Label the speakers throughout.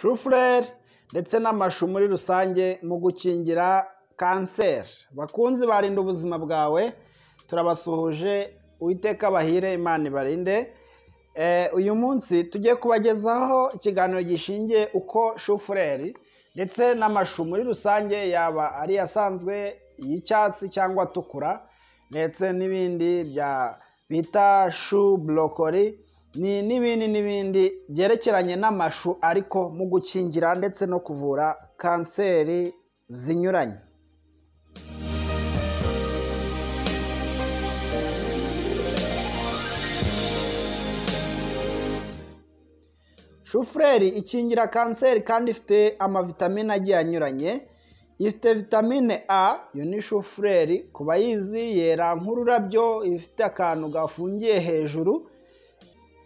Speaker 1: Shufureri ndetse n'amashu muri rusange mu gukingira kanseri. Bakunzi barinda ubuzima bwawe, turabasuhuje, Uwiteka bahire, Imana ibarinde. Uyu munsi tugiye kubagezaho ikiganiro gishingiye uko shufureri ndetse n'amashu muri rusange, yaba ari asanzwe y'icyatsi cyangwa atukura, ndetse n'ibindi bya bita shu borokori n'ibindi n'ibindi byerekeranye n'amashu, ariko mu gukingira ndetse no kuvura kanseri zinyuranye. Shufureri ikingira kanseri kandi ifite amavitamine agiye anyuranye. Ifite vitamine A, iyo ni shufureri ku bayizi yera nk'ururabyo, ifite akantu gafungiye hejuru,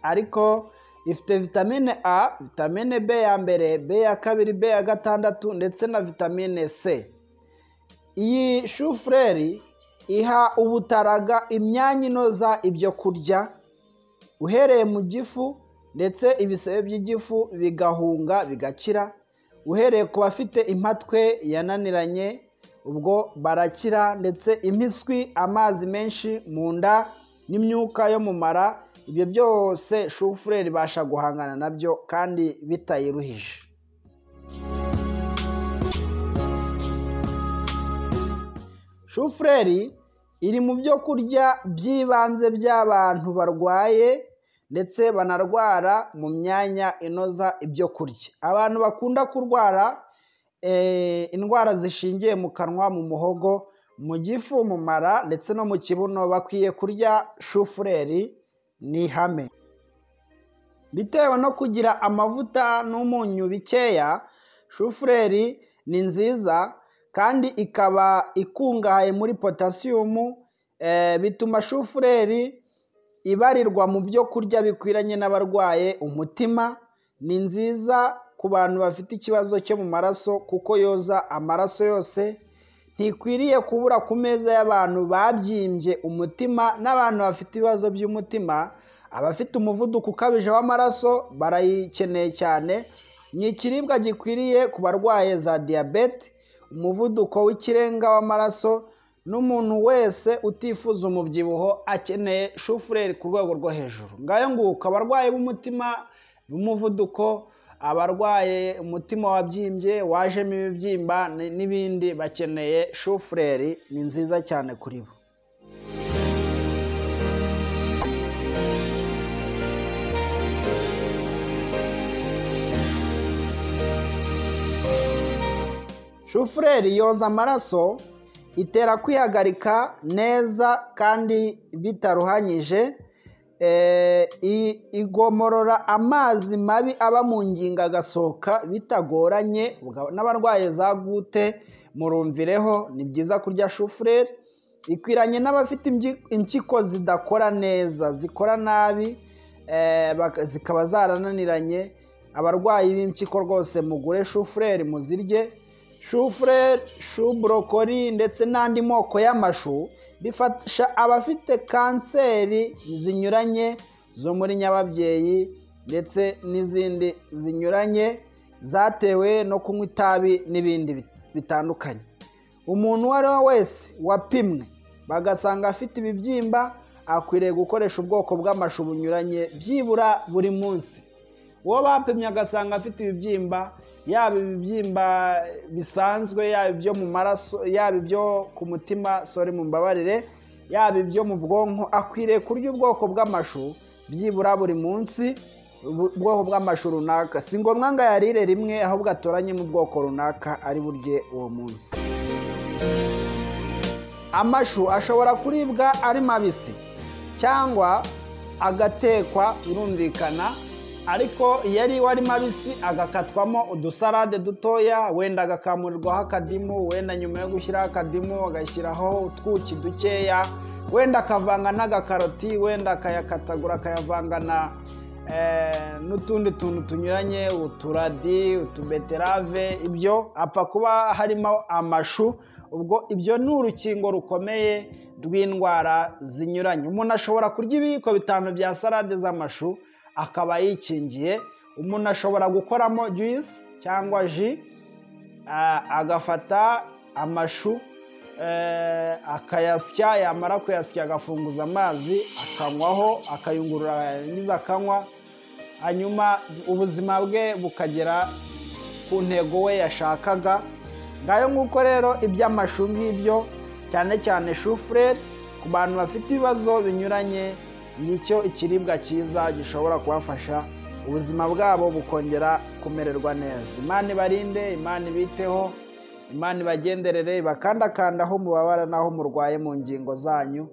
Speaker 1: ariko ifite vitamine A, vitamine B ya mbere, B ya kabiri, B ya gatandatu ndetse na vitamine C. Iyi shufureri iha ubutaraga imyanya inoza ibyo kurya, uhereye mu gifu ndetse ibisebe by'igifu bigahunga bigakira, uhereye ku bafite impatwe yananiranye ubwo barakira, ndetse impiswi, amazi menshi mu nda n'imyuka yo mu mara, ibyo byose shufureri ibasha guhangana nabyo kandi bitayiruhije. Shufureri iri mu byo kurya by'ibanze by'abantu barwaye ndetse banarwara mu myanya inoza ibyo kurya. Abantu bakunda kurwara indwara zishingiye mu kanwa, mu muhogo, mu gifu, mu mara ndetse no mu kibuno bakwiye kurya shufureri, ni ihame. Bitewe no kugira amavuta n'umunyu bikeya, shufureri ni nziza kandi ikaba ikungahaye muri potasiyumu, bituma shufureri ibarirwa mu byo kurya bikwiranye n'abarwaye umutima. Ni nziza ku bantu bafite ikibazo cyo mu maraso kuko yoza amaraso yose. Ntikwiriye kubura ku meza y'abantu babyimbye umutima n'abantu bafite ibibazo by'umutima. Abafite umuvuduko ukabije w'amaraso barayikeneye cyane. Ni ikiribwa gikwiriye ku barwaye za diyabete, umuvuduko w'ikirenga w'amaraso, n'umuntu wese utifuza umubyibuho akeneye shufureri ku rwego rwo hejuru. Ngayo nguko, abarwayi b'umutima, b'umuvuduko, abarwaye umutima wabyimbye wajemo ibibyimba n'ibindi bakeneye shufureri, ni nziza cyane kuri bo. Shufureri yoza amaraso, itera kwihagarika neza kandi bitaruhanyije, igomorora amazi mabi aba mu ngingo agasohoka bitagoranye. N'abarwaye za gute murumvireho, ni byiza kurya shufureri. Ikwiranye n'abafite impyiko zidakora neza, zikora nabi, zikaba zarananiranye. Abarwayi b'impyiko rwose mugure shufureri muzirye. Shufureri, shuburokori ndetse n'andi moko y'amashu bifasha abafite kanseri zinyuranye zo muri nyababyeyi ndetse n'izindi zinyuranye zatewe no kunywa itabi n'ibindi bitandukanye. Umuntu uwo ari we wese wapimwe bagasanga afite ibibyimba akwiriye gukoresha ubwoko bw'amashu bunyuranye byibura buri munsi. Uwo bapimye agasanga afite ibibyimba, yaba ibibyimba bisanzwe, yaba ibyo mu maraso, yaba ibyo ku mutima, sorry mumbabarire, yaba ibyo mu bwonko, akwiriye kurya ubwoko bw'amashu byibura buri munsi, ubwoko bw'amashu runaka. Si ngombwa ngo ayarire rimwe, ahubwo atoranye mu bwoko runaka ari burye uwo munsi. Amashu ashobora kuribwa ari mabisi cyangwa agatekwa, birumvikana, ariko iyo ari wari mabisi agakatwamo udusarade dutoya, wenda agakamurirwaho akadimu, wenda nyuma yo gushyiraho akadimu agashyiraho utwuki dukeya, wenda akavanga n'agakaroti, wenda akayakatagura akayavanga na n'utundi tuntu tunyuranye, uturadi, utubeterave, ibyo apfa kuba harimo amashu. Ubwo ibyo ni urukingo rukomeye rw'indwara zinyuranye. Umuntu ashobora kurya ibiyiko 5 bya salade z'amashu akaba yikingiye. Umuntu ashobora gukoramo juice cyangwa jus, agafata amashu akayasya, yamara kuyasya agafunguza amazi akanywaho, akayungurura yarangiza akanywa, hanyuma ubuzima bwe bukagera ku ntego we yashakaga. Ngayo nk'uko rero iby'amashu ngibyo, cyane cyane shufureri ku bantu bafite ibibazo binyuranye, nicyo ikiribwa cyiza gishobora kubafasha ubuzima bwabo bukongera kumererwa neza. Imana ibarinde, Imana ibiteho, Imana ibagenderere, ibakandakanda aho mubabara n'aho murwaye mu ngingo zanyu.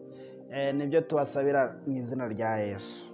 Speaker 1: Nibyo tubasabira mu izina rya Yesu.